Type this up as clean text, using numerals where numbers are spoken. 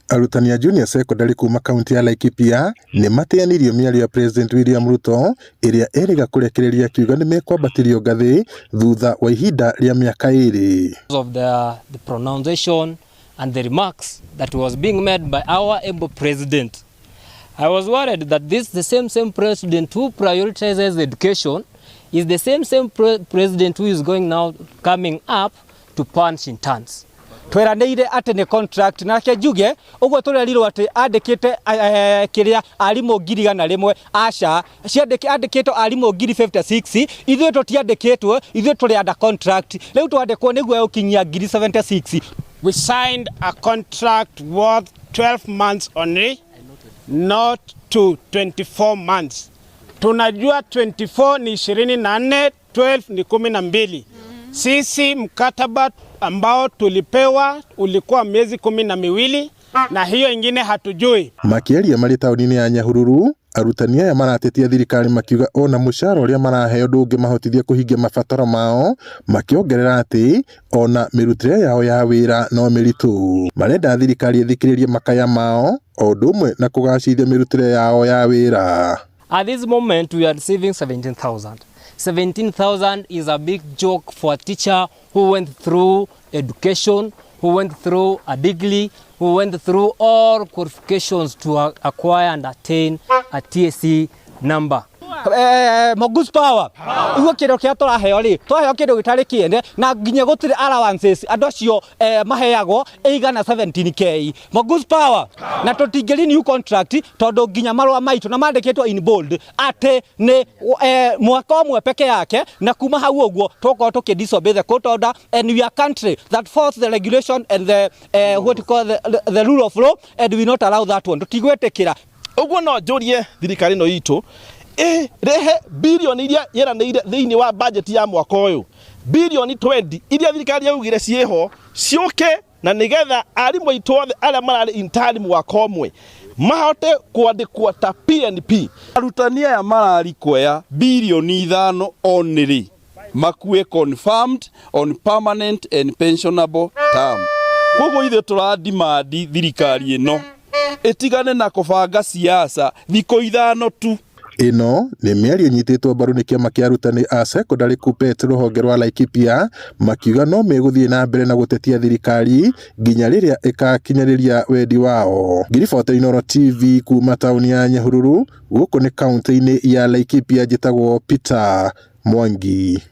Arutani a Junior Secondary kuma kaunti ya Laikipia nĩ mateanĩirio mĩario ya President William Ruto ĩrĩa erĩga kũrekereria akiuga nĩ mekwambatĩrio ngathĩ thutha wa ihinda rĩa mĩaka ĩrĩ. Of the pronunciation and the remarks that was being made by our able president. I was worried that this the same president who prioritizes education is the same president who is going now coming up to punish interns. Tweranĩire atĩ nĩ contract, nake njuge ũguo tũrerirwo atĩ andĩkĩte kĩrĩa arimũ 100,000. Aca, andĩkĩtwo arimũ 56,000. Ithuĩ tũtiandĩkĩtwo, ithuĩ tũrĩ under contract. Rĩu twandĩkwo nĩguo gũkinyia 76,000. We signed a contract worth 12 months only, not to 24 months. Tunajua 24 ni 24, 12 ni 12. Sisi mkataba ambao tulipewa ulikuwa miezi 12 na hiyo ingine hatujui. Makĩaria marĩ taũni-inĩ ya Nyahururu, arutani aya maratetia thirikari makiuga ona mũcara ũrĩa maraheo ndũngĩmahotithia kũhingia mabataro mao, makĩongerera atĩ ona mĩrutĩre yao ya wĩra no mĩritũ. Marenda thirikari ĩthikĩrĩrie makaya mao o ũndũ ũmwe na kũgacĩrithia mĩrutĩre yao ya wĩra. At this moment, we are receiving 17,000. 17,000 is a big joke for a teacher who went through education, who went through a degree, who went through all qualifications to acquire and attain a TSC number. Mongoose power. Iguo kindu kia turaheo ri, twaheo kindu gitari kiene na nginya gutiri allowances andu acio maheagwo ĩigana 17K. Mongoose power. Na tutingĩ renew contract tondu nginya marũa maitu na mandĩkĩtwo in bold atĩ nĩ mwaka ũmwe peke yake, na kuma hau ũguo tũkorwo tũkĩ disobey the court order, and we are country that follows the regulation and the what you call the rule of law, and we not allow that one. Tũtigwĩtĩkĩra. Ũguo no njũrie thirikari ĩno itũ ĩrehe birioni iria yeranĩire thĩinĩ wa budget ya mwaka ũyũ, birioni 20 iria thirikari yaugire ciĩho ciũke, na nĩgetha arimũ aitũ othe arĩa mararĩ intern mwaka ũmwe mahote kwandĩkwo ta PNP. Arutani aya mararikwea birioni 5 only makue confirmed on permanent and pensionable term. Koguo ithuĩ tũradimandi thirikari ĩno ĩtigane na kũbanga siasa thikũ 5 tu. Ĩno nĩ mĩario ĩnyitĩtwo mbaru nĩ kĩama kĩa arutani a secondary KUPPET rũhonge rwa Laikipia, makiuga no megũthiĩ na mbere na gũtetia thirikari nginya rĩrĩa ĩgakinyanĩria wendi wao. Ngiribota Inooro TV kuma taũni ya Nyahururu, gũkũ nĩ kaunti-inĩ ya Laikipia, njĩtagwo Peter Mwangi.